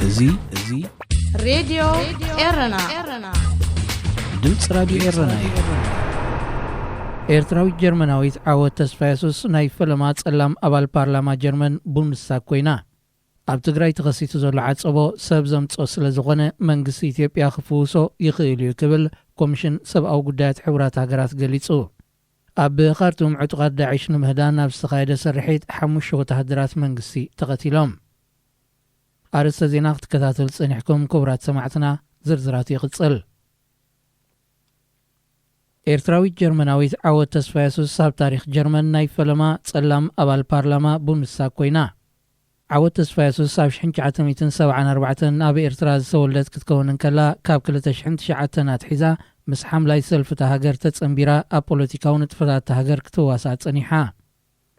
እዚ እዚ ሬድዮ ኤረና። ድምፂ ራድዮ ኤረና እዩ። ኤርትራዊት ጀርመናዊት ዓወት ተስፋ የሱስ ናይ ፈለማ ጸላም ኣባል ፓርላማ ጀርመን ቡንድስታግ ኮይና። ኣብ ትግራይ ተኸሲቱ ዘሎ ዓጸቦ ሰብ ዘምጾ ስለ ዝኾነ መንግስቲ ኢትዮጵያ ክፍውሶ ይኽእል እዩ ክብል ኮሚሽን ሰብኣዊ ጉዳያት ሕቡራት ሃገራት ገሊጹ። ኣብ ካርቱም ዕጡቓት ዳዒሽ ንምህዳን ኣብ ዝተኻየደ ስርሒት ሓሙሽተ ወተሃደራት መንግስቲ ተቐቲሎም። ኣርእስተ ዜና ክትከታተሉ ጸኒሕኩም ክቡራት ሰማዕትና፣ ዝርዝራቱ ይቕጽል። ኤርትራዊት ጀርመናዊት ዓወት ተስፋ የሱስ ኣብ ታሪኽ ጀርመን ናይ ፈለማ ጸላም ኣባል ፓርላማ ቡንድስታግ ኮይና። ዓወት ተስፋ የሱስ ኣብ ሽሕን ትሽዓተ ሚእትን ሰብዓን ኣርባዕተን ኣብ ኤርትራ ዝተወልደት ክትከውን እንከላ፣ ካብ ክልተ ሽሕን ትሽዓተን ኣትሒዛ ምስ ሓምላይ ሰልፊ እታ ሃገር ተጸንቢራ ኣብ ፖለቲካዊ ንጥፈታት እታ ሃገር ክትዋሳእ ጸኒሓ።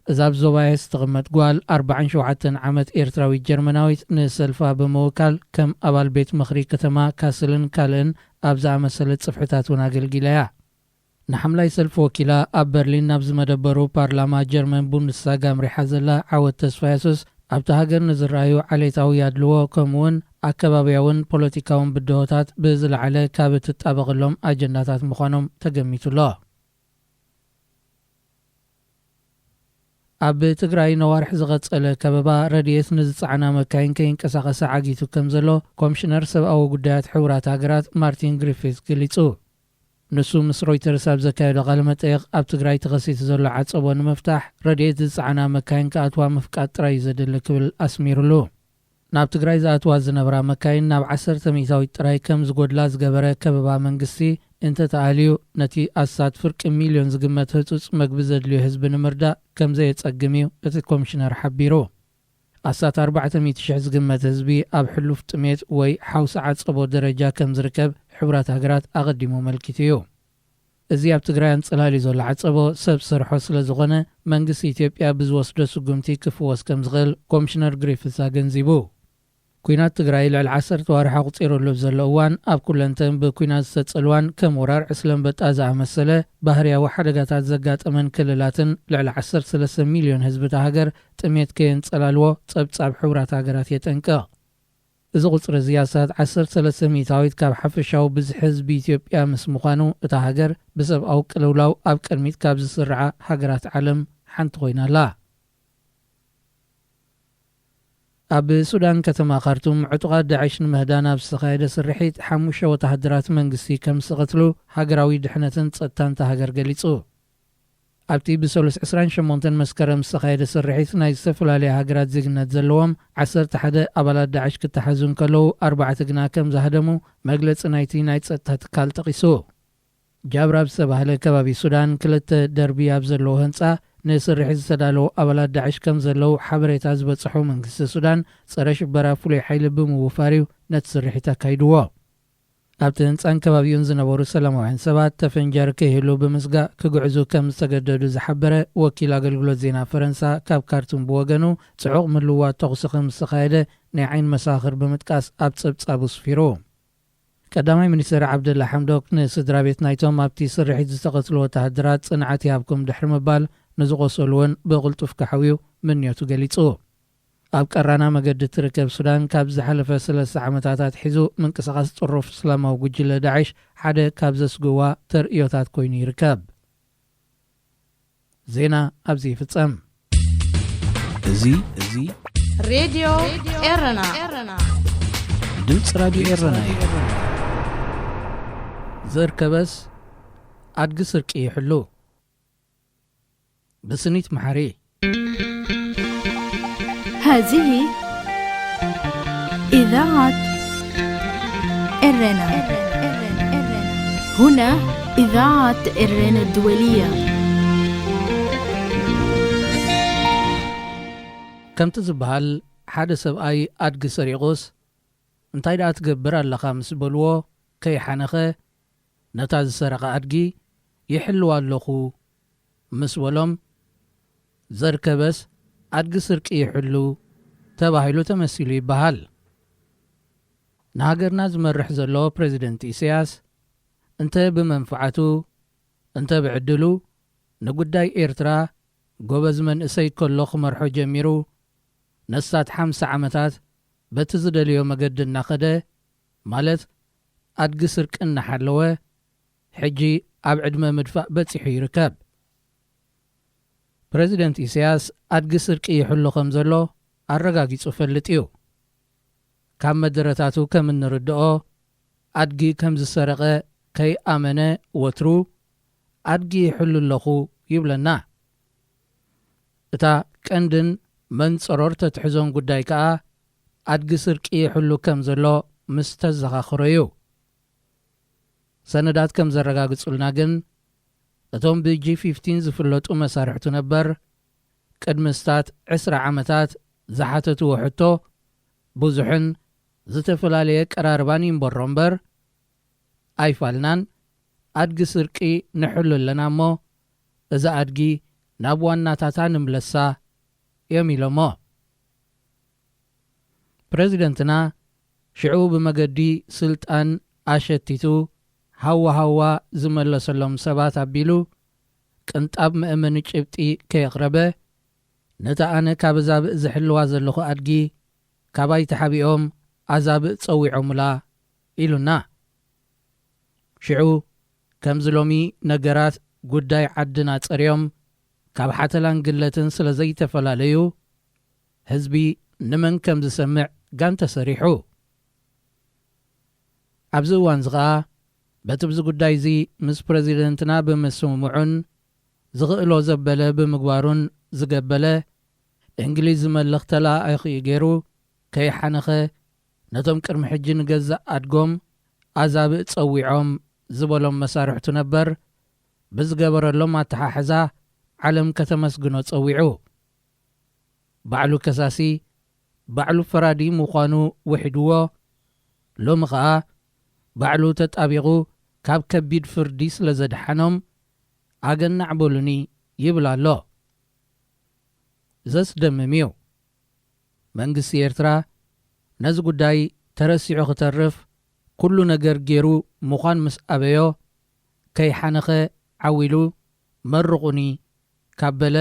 እዛ ኣብ ዞባ ሄስ እትቕመጥ ጓል ኣርባዓን ሸውዓተን ዓመት ኤርትራዊት ጀርመናዊት ንሰልፋ ብምውካል ከም ኣባል ቤት ምኽሪ ከተማ ካስልን ካልእን ኣብ ዝኣመሰለ ጽፍሕታት እውን ኣገልጊላ እያ። ንሓምላይ ሰልፊ ወኪላ ኣብ በርሊን ናብ ዝመደበሩ ፓርላማ ጀርመን ቡንድስታግ ኣምሪሓ ዘላ ዓወት ተስፋ የሱስ ኣብቲ ሃገር ንዝረኣዩ ዓሌታዊ ኣድልዎ ከምኡውን ኣከባብያውን ፖለቲካውን ብድሆታት ብዝለዓለ ካብ እትጣበቐሎም ኣጀንዳታት ምዃኖም ተገሚቱ ኣሎ። ኣብ ትግራይ ነዋርሕ ዝቐጸለ ከበባ ረድኤት ንዝጸዓና መካይን ከይንቀሳቐሳ ዓጊቱ ከም ዘሎ ኮሚሽነር ሰብኣዊ ጉዳያት ሕቡራት ሃገራት ማርቲን ግሪፊት ገሊጹ። ንሱ ምስ ሮይተርስ ኣብ ዘካየዶ ቃለ መጠይቕ፣ ኣብ ትግራይ ተኸሲቱ ዘሎ ዓጸቦ ንምፍታሕ ረድኤት ዝጸዓና መካይን ክኣትዋ ምፍቃድ ጥራይ እዩ ዘድሊ ክብል ኣስሚሩሉ። ናብ ትግራይ ዝኣትዋ ዝነበራ መካይን ናብ ዓሰርተ ሚእታዊት ጥራይ ከም ዝጎድላ ዝገበረ ከበባ መንግስቲ እንተተኣልዩ፣ ነቲ ኣስታት ፍርቂ ሚልዮን ዝግመት ህጹጽ መግቢ ዘድልዮ ህዝቢ ንምርዳእ ከም ዘየጸግም እዩ እቲ ኮሚሽነር ሓቢሩ። ኣስታት ኣርባዕተ ሚእቲ ሽሕ ዝግመት ህዝቢ ኣብ ሕሉፍ ጥሜት ወይ ሓውሲ ዓጸቦ ደረጃ ከም ዝርከብ ሕቡራት ሃገራት ኣቐዲሙ ኣመልኪቱ እዩ። እዚ ኣብ ትግራይ ኣንጸላልዩ ዘሎ ዓጸቦ ሰብ ሰርሖ ስለ ዝኾነ፣ መንግስቲ ኢትዮጵያ ብዝወስዶ ስጉምቲ ክፍወስ ከም ዝኽእል ኮሚሽነር ግሪፍስ ኣገንዚቡ። ኲናት ትግራይ ልዕሊ ዓሰርተ ዋርሕ ኣቑጺሩሉ ኣብ ዘሎ እዋን፣ ኣብ ኩለንተን ብኲናት ዝተጸልዋን ከም ወራር ዕስለ ኣንበጣ ዝኣመሰለ ባህርያዊ ሓደጋታት ዘጋጠመን ክልላትን ልዕሊ ዓሰርተ ሰለስተ ሚልዮን ህዝቢ እታ ሃገር ጥሜት ከየንጸላልዎ ጸብጻብ ሕቡራት ሃገራት የጠንቅቕ። እዚ ቁጽሪ እዚ ኣስታት ዓሰርተ ሰለስተ ሚእታዊት ካብ ሓፈሻዊ ብዝሒ ህዝቢ ኢትዮጵያ ምስ ምዃኑ፣ እታ ሃገር ብሰብኣዊ ቅልውላው ኣብ ቅድሚት ካብ ዝስርዓ ሃገራት ዓለም ሓንቲ ኮይና ኣላ። ኣብ ሱዳን ከተማ ካርቱም ዕጡቓት ዳዕሽ ንምህዳን ኣብ ዝተኻየደ ስርሒት ሓሙሽተ ወተሃደራት መንግስቲ ከም ዝተቐትሉ ሃገራዊ ድሕነትን ጸጥታን እታ ሃገር ገሊጹ። ኣብቲ ብሰሉስ ዕስራን ሸሞንተን መስከረም ዝተኻየደ ስርሒት ናይ ዝተፈላለያ ሃገራት ዜግነት ዘለዎም ዓሰርተ ሓደ ኣባላት ዳዕሽ ክተሓዙ እንከለዉ፣ ኣርባዕተ ግና ከም ዝሃደሙ መግለጺ ናይቲ ናይ ጸጥታ ትካል ጠቒሱ። ጃብራ ኣብ ዝተባህለ ከባቢ ሱዳን ክልተ ደርቢ ኣብ ዘለዎ ህንጻ ንስርሒት ዝተዳለዉ ኣባላት ዳዕሽ ከም ዘለዉ ሓበሬታ ዝበጽሖ መንግስቲ ሱዳን፣ ጸረ ሽበራ ፍሉይ ሓይሊ ብምውፋር እዩ ነቲ ስርሒት ኣካይድዎ። ኣብቲ ህንጻን ከባቢኡን ዝነበሩ ሰላማውያን ሰባት ተፈንጃሪ ከይህሉ ብምስጋእ ክግዕዙ ከም ዝተገደዱ ዝሓበረ ወኪል ኣገልግሎት ዜና ፈረንሳ ካብ ካርቱም ብወገኑ፣ ጽዑቕ ምልውዋጥ ተኹሲ ከም ዝተኻየደ ናይ ዓይኒ መሰኻኽር ብምጥቃስ ኣብ ጸብጻቡ ኣስፊሩ። ቀዳማይ ሚኒስትር ዓብደላ ሓምዶክ ንስድራ ቤት ናይቶም ኣብቲ ስርሒት ዝተቐትሉ ወተሃደራት ጽንዓት ይሃብኩም ድሕሪ ምባል፣ ንዝቖሰሉ እውን ብቕልጡፍ ክሓውዩ ምንዮቱ ገሊጹ። ኣብ ቀራና መገዲ እትርከብ ሱዳን፣ ካብ ዝሓለፈ ሰለስተ ዓመታት ኣትሒዙ ምንቅስቓስ ጥሩፍ እስላማዊ ጉጅለ ዳዕሽ ሓደ ካብ ዘስግእዋ ተርእዮታት ኮይኑ ይርከብ። ዜና ኣብዚ ይፍጸም። እዚ እዚ ሬድዮ ኤረና፣ ድምፂ ራድዮ ኤረና እዩ። ዘርከበስ ኣድጊ ስርቂ ይሕሉ። ብስኒት መሓሪ። هذه إذاعة إرنا. هنا إذاعة إرنا الدولية. ከምቲ ዝበሃል፣ ሓደ ሰብኣይ ኣድጊ ሰሪቑስ፣ "እንታይ ደኣ ትገብር ኣለኻ?" ምስ በልዎ፣ ከይሓነኸ፣ ነታ ዝሰረቐ ኣድጊ ይሕልዋ ኣለኹ ምስ በሎም፣ ዘርከበስ ኣድጊ ስርቂ ይሕሉ ተባሂሉ ተመሲሉ ይበሃል። ንሃገርና ዝመርሕ ዘሎ ፕረዚደንት ኢሳያስ፣ እንተ ብመንፍዓቱ፣ እንተ ብዕድሉ፣ ንጉዳይ ኤርትራ ጎበዝ መንእሰይ ከሎ ክመርሖ ጀሚሩ፣ ነሳት ሓምሳ ዓመታት በቲ ዝደልዮ መገዲ እናኸደ፣ ማለት ኣድጊ ስርቂ እናሓለወ፣ ሕጂ ኣብ ዕድመ ምድፋእ በጺሑ ይርከብ። ፕረዚደንት ኢሳያስ ኣድጊ ስርቂ ይሕሉ ከም ዘሎ ኣረጋጊጹ ፈልጥ እዩ። ካብ መደረታቱ ከም እንርድኦ፣ ኣድጊ ከም ዝሰረቐ ከይኣመነ፣ ወትሩ ኣድጊ ይሕሉ ኣለኹ ይብለና። እታ ቀንድን መንጸሮር ተትሕዞን ጉዳይ ከኣ፣ ኣድጊ ስርቂ ይሕሉ ከም ዘሎ ምስ ተዘኻኽሮ እዩ። ሰነዳት ከም ዘረጋግጹልና ግን፣ እቶም ብጂ ፊፍቲን ዝፍለጡ መሳርሕቱ ነበር፣ ቅድሚ ስታት ዕስራ ዓመታት ዝሓተትዎ ሕቶ ብዙሕን ዝተፈላለየ ቀራርባን ይንበሮ እምበር፣ ኣይፋልናን፣ ኣድጊ ስርቂ ንሕሉ ኣለና እሞ፣ እዛ ኣድጊ ናብ ዋናታታ ንምለሳ እዮም ኢሎሞ። ፕረዚደንትና ሽዑ ብመገዲ ስልጣን ኣሸቲቱ ሃዋ ሃዋ ዝመለሰሎም ሰባት ኣቢሉ፣ ቅንጣብ መእመኒ ጭብጢ ከየቕረበ፣ ነታ ኣነ ካብ ኣዛብእ ዝሕልዋ ዘለኹ ኣድጊ ካባይ ተሓቢኦም ኣዛብእ ጸዊዖምላ ኢሉና። ሽዑ ከምዚ ሎሚ ነገራት ጉዳይ ዓድና ጸርዮም ካብ ሓተላን ግለትን ስለ ዘይተፈላለዩ፣ ህዝቢ ንመን ከም ዝሰምዕ ጋን ተሰሪሑ። ኣብዚ እዋንዚ ኸኣ በቲ ብዚ ጉዳይ እዚ ምስ ፕረዚደንትና ብምስምምዑን ዝኽእሎ ዘበለ ብምግባሩን ዝገበለ እንግሊዝ ዝመልኽ ተላኣኺኡ ገይሩ ከይሓነኸ ነቶም ቅድሚ ሕጂ ንገዛእ ኣድጎም ኣዛብእ ጸዊዖም ዝበሎም መሳርሕቱ ነበር ብዝገበረሎም ኣተሓሕዛ ዓለም ከተመስግኖ ጸዊዑ። ባዕሉ ከሳሲ፣ ባዕሉ ፈራዲ ምዃኑ ውሒድዎ፣ ሎሚ ኸኣ ባዕሉ ተጣቢቑ ካብ ከቢድ ፍርዲ ስለ ዘድሓኖም ኣገናዕ በሉኒ ይብል ኣሎ። ዘስደምም እዩ። መንግስቲ ኤርትራ ነዚ ጉዳይ ተረሲዑ ክተርፍ ኩሉ ነገር ገይሩ ምዃን ምስ ኣበዮ፣ ከይሓነኸ ዓው ኢሉ መርቑኒ ካብ በለ፣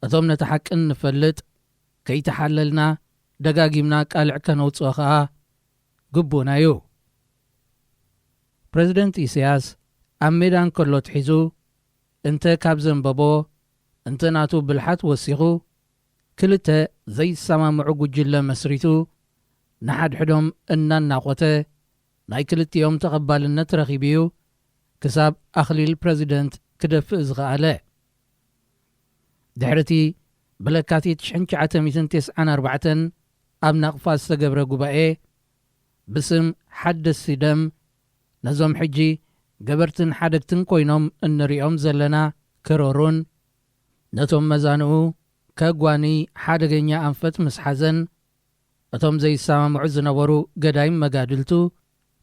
እቶም ነቲ ሓቂ እንፈልጥ ከይተሓለልና ደጋጊምና ቃልዕ ከነውጽኦ ኸኣ ግቡእና እዩ። ፕረዚደንት ኢሳያስ ኣብ ሜዳ እንከሎ ትሒዙ እንተ ካብ ዘንበቦ፣ እንተ ናቱ ብልሓት ወሲኹ፣ ክልተ ዘይሰማምዑ ጉጅለ መስሪቱ፣ ንሓድሕዶም እናናቖተ፣ ናይ ክልቲኦም ተቐባልነት ረኺቡ እዩ፣ ክሳብ ኣኽሊል ፕረዚደንት ክደፍእ ዝኸኣለ። ድሕሪ እቲ ብለካቲት ሽሕን ትሽዓተ ሚእትን ተስዓን ኣርባዕተን ኣብ ናቕፋ ዝተገብረ ጉባኤ፣ ብስም ሓደስቲ ደም፣ ነዞም ሕጂ ገበርትን ሓደግትን ኮይኖም እንሪኦም ዘለና ክረሩን፣ ነቶም መዛንኡ ከጓኒ ሓደገኛ ኣንፈት ምስ ሓዘን፣ እቶም ዘይሰማምዑ ዝነበሩ ገዳይም መጋድልቱ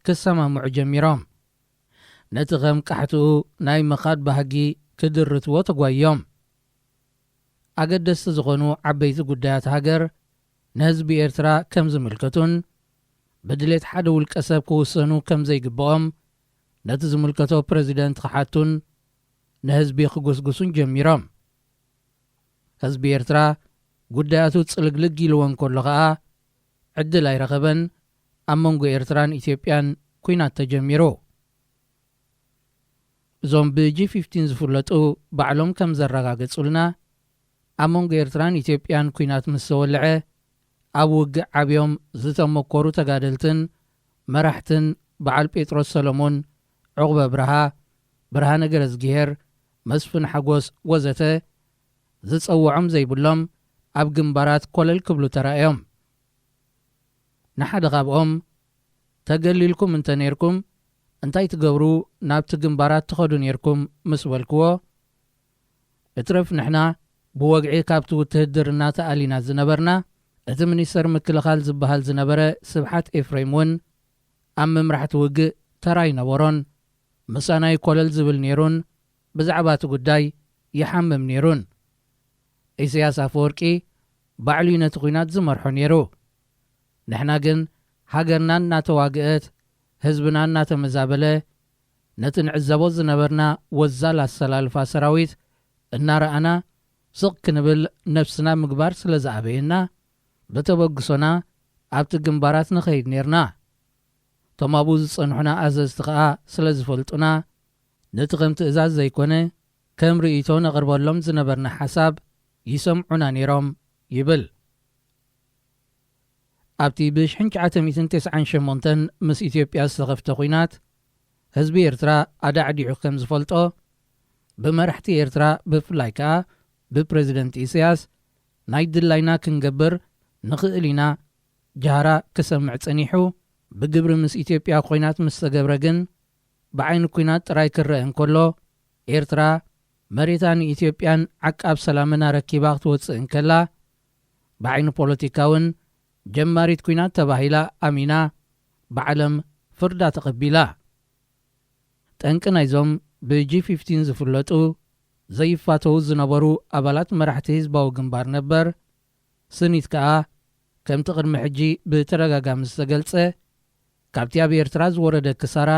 ክሰማምዑ ጀሚሮም። ነቲ ከም ቃሕትኡ ናይ ምኻድ ባህጊ ክድርትዎ ተጓዮም። ኣገደስቲ ዝኾኑ ዓበይቲ ጉዳያት ሃገር ንህዝቢ ኤርትራ ከም ዝምልከቱን ብድሌት ሓደ ውልቀ ሰብ ክውሰኑ ከም ዘይግብኦም ነቲ ዝምልከቶ ፕረዚደንት ክሓቱን ንህዝቢ ክጉስጉሱን ጀሚሮም። ህዝቢ ኤርትራ ጉዳያቱ ጽልግልግ ኢልዎ እንከሎ ኸኣ ዕድል ኣይረኸበን። ኣብ መንጎ ኤርትራን ኢትዮጵያን ኲናት ተጀሚሩ። እዞም ብጂ ፊፍቲን ዝፍለጡ ባዕሎም ከም ዘረጋገጹልና፣ ኣብ መንጎ ኤርትራን ኢትዮጵያን ኲናት ምስ ተወልዐ፣ ኣብ ውግእ ዓብዮም ዝተመኮሩ ተጋደልትን መራሕትን በዓል ጴጥሮስ ሰለሙን፣ ዑቕበ ብርሃ፣ ብርሃነ ገረዝግሄር፣ መስፍን ሓጎስ ወዘተ ዝጸውዖም ዘይብሎም ኣብ ግንባራት ኮለል ክብሉ ተራእዮም። ንሓደ ካብኦም፣ "ተገሊልኩም እንተ ኔርኩም እንታይ ትገብሩ ናብቲ ግንባራት ትኸዱ ኔርኩም?" ምስ በልክዎ፣ "እትረፍ ንሕና ብወግዒ ካብቲ ውትህድርና ተኣሊና ዝነበርና፣ እቲ ሚኒስተር ምክልኻል ዝበሃል ዝነበረ ስብሓት ኤፍሬም እውን ኣብ መምራሕቲ ውግእ ተራ ኣይነበሮን፣ ምሳናይ ኮለል ዝብል ኔሩን ብዛዕባ እቲ ጉዳይ ይሓምም ኔሩን። ኢሳያስ ኣፈወርቂ ባዕሉ እዩ ነቲ ኲናት ዝመርሖ ኔሩ። ንሕና ግን ሃገርና እናተዋግአት፣ ህዝብና እናተመዛበለ፣ ነቲ ንዕዘቦ ዝነበርና ወዛል ኣሰላልፋ ሰራዊት እናረኣና ስቕ ክንብል ነብስና ምግባር ስለ ዝኣበየና፣ ብተበግሶና ኣብቲ ግንባራት ንኸይድ ነይርና። እቶም ኣብኡ ዝጸንሑና ኣዘዝቲ ከኣ ስለ ዝፈልጡና፣ ነቲ ከም ትእዛዝ ዘይኮነ ከም ርእይቶ ነቕርበሎም ዝነበርና ሓሳብ ይሰምዑና ነይሮም ይብል። ኣብቲ ብ ሽሕን ትሽዓተ ሚእትን ተስዓን ሸሞንተን ምስ ኢትዮጵያ ዝተኸፍተ ኲናት፣ ህዝቢ ኤርትራ ኣዳዕዲዑ ከም ዝፈልጦ፣ ብመራሕቲ ኤርትራ ብፍላይ ከኣ ብፕረዚደንት ኢሳያስ ናይ ድላይና ክንገብር ንኽእል ኢና ጃህራ ክሰምዕ ጸኒሑ። ብግብሪ ምስ ኢትዮጵያ ኲናት ምስ ተገብረ ግን ብዓይኒ ኲናት ጥራይ ክረአ እንከሎ፣ ኤርትራ መሬታ ንኢትዮጵያን ዓቃብ ሰላምን ኣረኪባ ክትወጽእ እንከላ፣ ብዓይኒ ፖለቲካ እውን ጀማሪት ኲናት ተባሂላ ኣሚና ብዓለም ፍርዳ ተቐቢላ። ጠንቂ ናይዞም ብ ጂ ፊፍቲን ዝፍለጡ ዘይፋተዉ ዝነበሩ ኣባላት መራሕቲ ህዝባዊ ግንባር ነበር፣ ስኒት ከኣ ከምቲ ቅድሚ ሕጂ ብተደጋጋሚ ዝተገልጸ፣ ካብቲ ኣብ ኤርትራ ዝወረደ ክሳራ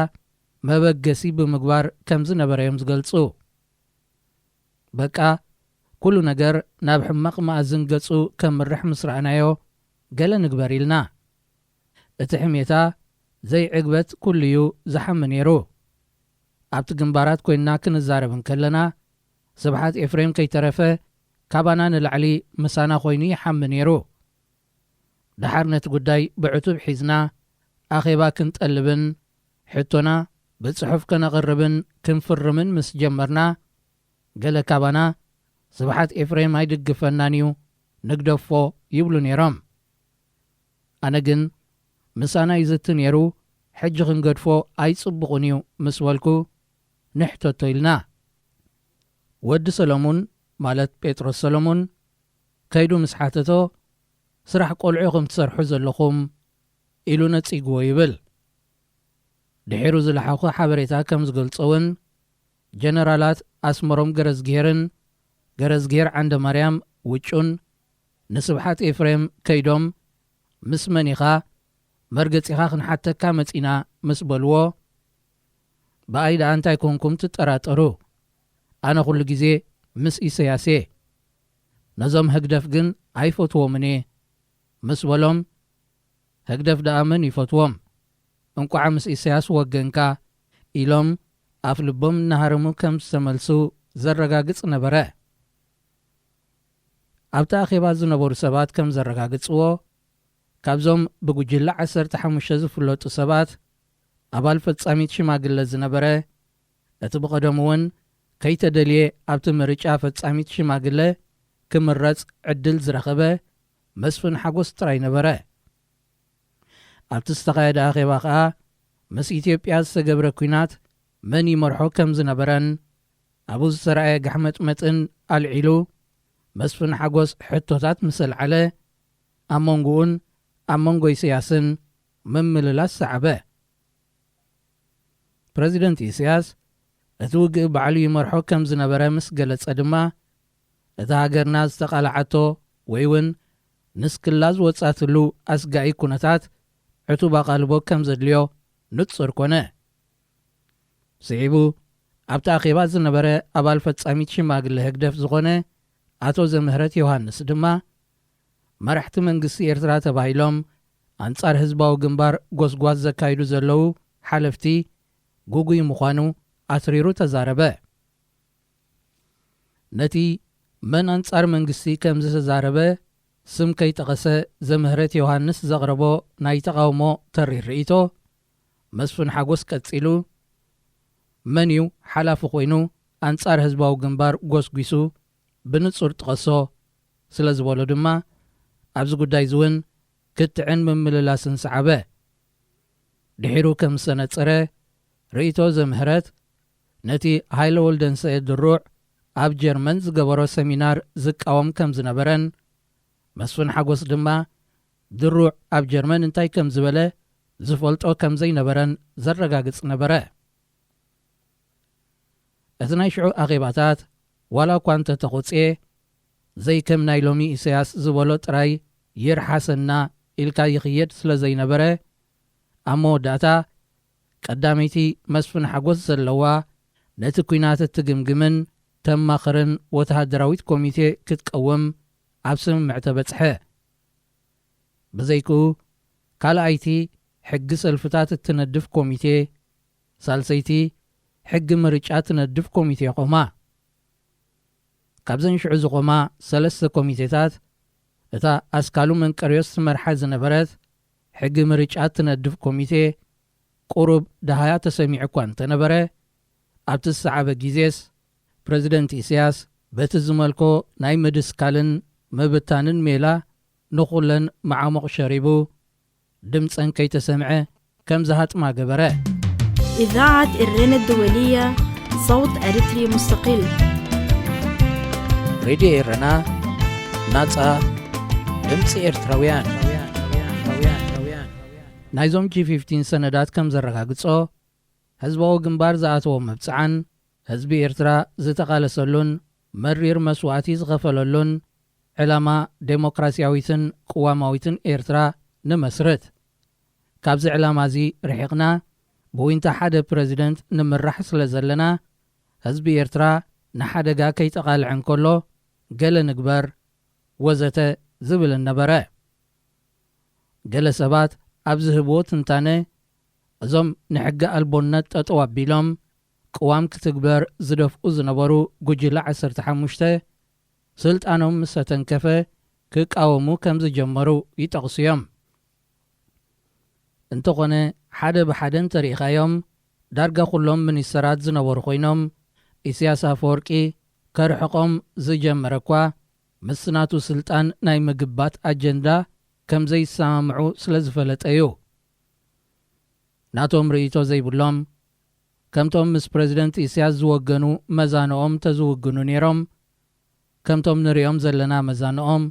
መበገሲ ብምግባር ከም ዝነበረ እዮም ዝገልጹ። በቃ፣ ኩሉ ነገር ናብ ሕማቕ መኣዝን ገጹ ከምርሕ ምስ ረኣናዮ፣ ገለ ንግበር ኢልና። እቲ ሕሜታ ዘይዕግበት ኩሉ እዩ ዝሓሚ ነይሩ። ኣብቲ ግንባራት ኮይንና ክንዛረብ እንከለና፣ ስብሓት ኤፍሬም ከይተረፈ ካባና ንላዕሊ ምሳና ኮይኑ ይሓሚ ነይሩ። ደሓር ነቲ ጉዳይ ብዕቱብ ሒዝና ኣኼባ ክንጠልብን ሕቶና ብጽሑፍ ከነቕርብን ክንፍርምን ምስ ጀመርና፣ ገለ ካባና ስብሓት ኤፍሬም ኣይድግፈናን እዩ፣ ንግደፎ ይብሉ ነይሮም። ኣነ ግን ምሳና ይዝቲ ነይሩ፣ ሕጂ ክንገድፎ ኣይጽቡቕን እዩ ምስ በልኩ፣ ንሕተቶ ኢልና። ወዲ ሰሎሙን፣ ማለት ጴጥሮስ ሰሎሙን፣ ከይዱ ምስ ሓተቶ፣ ስራሕ ቆልዑ ኢኹም ትሰርሑ ዘለኹም ኢሉ ነጺግዎ ይብል። ድሒሩ ዝለሓኹ ሓበሬታ ከም ዝገልጾ እውን፣ ጀነራላት ኣስመሮም ገረዝግሄርን ገረዝግሄር ዓንደማርያም ውጩን ንስብሓት ኤፍሬም ከይዶም፣ "ምስ መን ኢኻ? መርገጺኻ ክንሓተካ መጺና" ምስ በልዎ፣ "ብኣይ ደኣ እንታይ ኮንኩም ትጠራጠሩ? ኣነ ኩሉ ግዜ ምስ ኢሰያስ እየ። ነዞም ህግደፍ ግን ኣይፈትዎምን እየ" ምስ በሎም፣ "ህግደፍ ደኣ መን ይፈትዎም? እንቋዕ ምስ ኢሰያስ ወገንካ" ኢሎም ኣፍ ልቦም እናሃረሙ ከም ዝተመልሱ ዘረጋግጽ ነበረ። ኣብቲ ኣኼባ ዝነበሩ ሰባት ከም ዘረጋግጽዎ፣ ካብዞም ብጉጅለ ዓሰርተ ሓሙሽተ ዝፍለጡ ሰባት፣ ኣባል ፈጻሚት ሽማግለ ዝነበረ፣ እቲ ብቐደሙ እውን ከይተደልየ ኣብቲ ምርጫ ፈጻሚት ሽማግለ ክምረጽ ዕድል ዝረኸበ መስፍን ሓጎስ ጥራይ ነበረ። ኣብቲ ዝተኻየደ ኣኼባ ኸኣ፣ ምስ ኢትዮጵያ ዝተገብረ ኲናት መን ይመርሖ ከም ዝነበረን ኣብኡ ዝተራእየ ጋሕመጥመጥን ኣልዒሉ፣ መስፍን ሓጎስ ሕቶታት ምስ ኣልዓለ፣ ኣብ መንጎኡን ኣብ መንጎ ኢሰያስን ምምልላስ ሰዓበ። ፕረዚደንት ኢሰያስ፣ እቲ ውግእ ባዕሉ ይመርሖ ከም ዝነበረ ምስ ገለጸ ድማ፣ እታ ሃገርና ዝተቓልዓቶ ወይ እውን ንስክላ ዝወጻትሉ ኣስጋኢ ኩነታት ዕቱብ ኣቓልቦ ከም ዘድልዮ ንጹር ኮነ። ስዒቡ፣ ኣብቲ ኣኼባ ዝነበረ ኣባል ፈጻሚት ሽማግለ ህግደፍ ዝኾነ ኣቶ ዘምህረት ዮሃንስ ድማ፣ መራሕቲ መንግስቲ ኤርትራ ተባሂሎም ኣንጻር ህዝባዊ ግንባር ጎስጓስ ዘካይዱ ዘለዉ ሓለፍቲ ጉጉይ ምዃኑ ኣትሪሩ ተዛረበ። ነቲ መን ኣንጻር መንግስቲ ከም ዝተዛረበ ስም ከይጠቐሰ ዘምህረት ዮሃንስ ዘቕረቦ ናይ ተቓውሞ ተሪር ርእይቶ፣ መስፍን ሓጎስ ቀጺሉ፣ "መን እዩ ሓላፊ ኮይኑ ኣንጻር ህዝባዊ ግንባር ጎስጒሱ ብንጹር ጥቀሶ?" ስለ ዝበሎ ድማ፣ ኣብዚ ጉዳይ እዚ እውን ክትዕን ምምልላስን ሰዓበ። ድሒሩ ከም ዝተነጸረ ርእይቶ ዘምህረት፣ ነቲ ሃይለ ወልደንሰኤ ድሩዕ ኣብ ጀርመን ዝገበሮ ሰሚናር ዝቃወም ከም ዝነበረን፣ መስፍን ሓጎስ ድማ ድሩዕ ኣብ ጀርመን እንታይ ከም ዝበለ ዝፈልጦ ከም ዘይነበረን ዘረጋግጽ ነበረ። እቲ ናይ ሽዑ ኣኼባታት ዋላ እኳ እንተተቖጽየ፣ ዘይከም ናይ ሎሚ ኢሰያስ ዝበሎ ጥራይ ይርሓሰና ኢልካ ይኽየድ ስለ ዘይነበረ፣ ኣብ መወዳእታ ቀዳመይቲ መስፍን ሓጎስ ዘለዋ፣ ነቲ ኲናት እትግምግምን ተማኽርን ወተሃደራዊት ኮሚቴ ክትቀውም ኣብ ስምምዕ ተበጽሐ። ብዘይክኡ፣ ካልኣይቲ ሕጊ ሰልፍታት እትነድፍ ኮሚቴ፣ ሳልሰይቲ ሕጊ ምርጫ እትነድፍ ኮሚቴ ቆማ። ካብዘን ሽዑ ዝቆማ ሰለስተ ኮሚቴታት፣ እታ ኣስካሉ መንቀርዮስ ትመርሓ ዝነበረት ሕጊ ምርጫ እትነድፍ ኮሚቴ ቁሩብ ደሃያ ተሰሚዑ እኳ እንተነበረ፣ ኣብቲ ዝሰዓበ ግዜስ ፕረዚደንት ኢሳያስ በቲ ዝመልኮ ናይ ምድስካልን ምብታንን ሜላ ንኹለን መዓሙቕ ሸሪቡ፣ ድምፀን ከይተሰምዐ ከም ዝሃጥማ ገበረ። إذاعة إرينا الدولية، صوت أريتري مستقل. ሬድዮ ኤረና፣ ናጻ ድምፂ ኤርትራውያን። ናይዞም ጂ ፊፍቲን ሰነዳት ከም ዘረጋግጾ፣ ህዝባዊ ግንባር ዝኣተዎ መብጽዓን ህዝቢ ኤርትራ ዝተቓለሰሉን መሪር መስዋእቲ ዝኸፈለሉን ዕላማ፣ ዴሞክራሲያዊትን ቅዋማዊትን ኤርትራ ንመስርት። ካብዚ ዕላማ እዚ ርሒቕና፣ ብዊንታ ሓደ ፕረዚደንት ንምራሕ ስለ ዘለና፣ ህዝቢ ኤርትራ ንሓደጋ ከይተቓልዐ እንከሎ ገለ ንግበር፣ ወዘተ ዝብል ነበረ። ገለ ሰባት ኣብ ዝህብዎ ትንታነ፣ እዞም ንሕጊ ኣልቦነት ጠጠው ኣቢሎም ቅዋም ክትግበር ዝደፍኡ ዝነበሩ ጉጅለ ዓሰርተ ሓሙሽተ፣ ስልጣኖም ምስ ተተንከፈ ክቃወሙ ከም ዝጀመሩ ይጠቕሱ እዮም። እንተኾነ፣ ሓደ ብሓደ እንተሪኢኻዮም፣ ዳርጋ ኩሎም ሚኒስተራት ዝነበሩ ኮይኖም፣ ኢሳያስ ኣፈወርቂ ከርሕቖም ዝጀመረ እኳ፣ ምስ ናቱ ስልጣን ናይ ምግባት ኣጀንዳ ከም ዘይሰማምዑ ስለ ዝፈለጠ እዩ። ናቶም ርእይቶ ዘይብሎም፣ ከምቶም ምስ ፕረዚደንት ኢሳያስ ዝወገኑ መዛንኦም ተዝውግኑ ነይሮም፣ ከምቶም ንሪኦም ዘለና መዛንኦም፣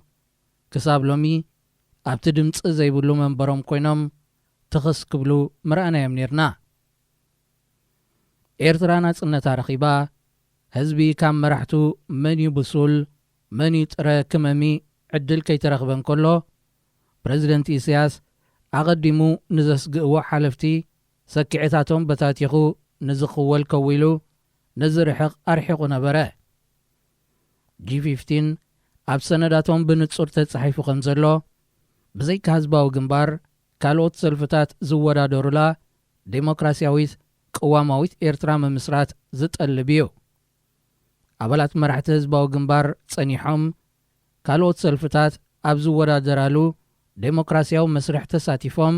ክሳብ ሎሚ ኣብቲ ድምፂ ዘይብሉ መንበሮም ኮይኖም ትኽስ ክብሉ ምረኣናዮም ነይርና። ኤርትራ ናጽነታ ረኺባ፣ ህዝቢ ካብ መራሕቱ መን እዩ ብሱል፣ መን እዩ ጥረ ክመሚ ዕድል ከይተረኽበ እንከሎ፣ ፕረዚደንት ኢሳያስ ኣቐዲሙ ንዘስግእዎ ሓለፍቲ ሰኪዕታቶም በታቲኹ ንዝኽወል ከዊሉ ንዝርሕቕ ኣርሒቑ ነበረ። ጂ ፊፍቲን ኣብ ሰነዳቶም ብንጹር ተጻሒፉ ከም ዘሎ፣ ብዘይካ ህዝባዊ ግንባር፣ ካልኦት ሰልፍታት ዝወዳደሩላ ዴሞክራሲያዊት ቅዋማዊት ኤርትራ ምምስራት ዝጠልብ እዩ። ኣባላት መራሕቲ ህዝባዊ ግንባር ጸኒሖም፣ ካልኦት ሰልፍታት ኣብ ዝወዳደራሉ ዴሞክራሲያዊ መስርሕ ተሳቲፎም፣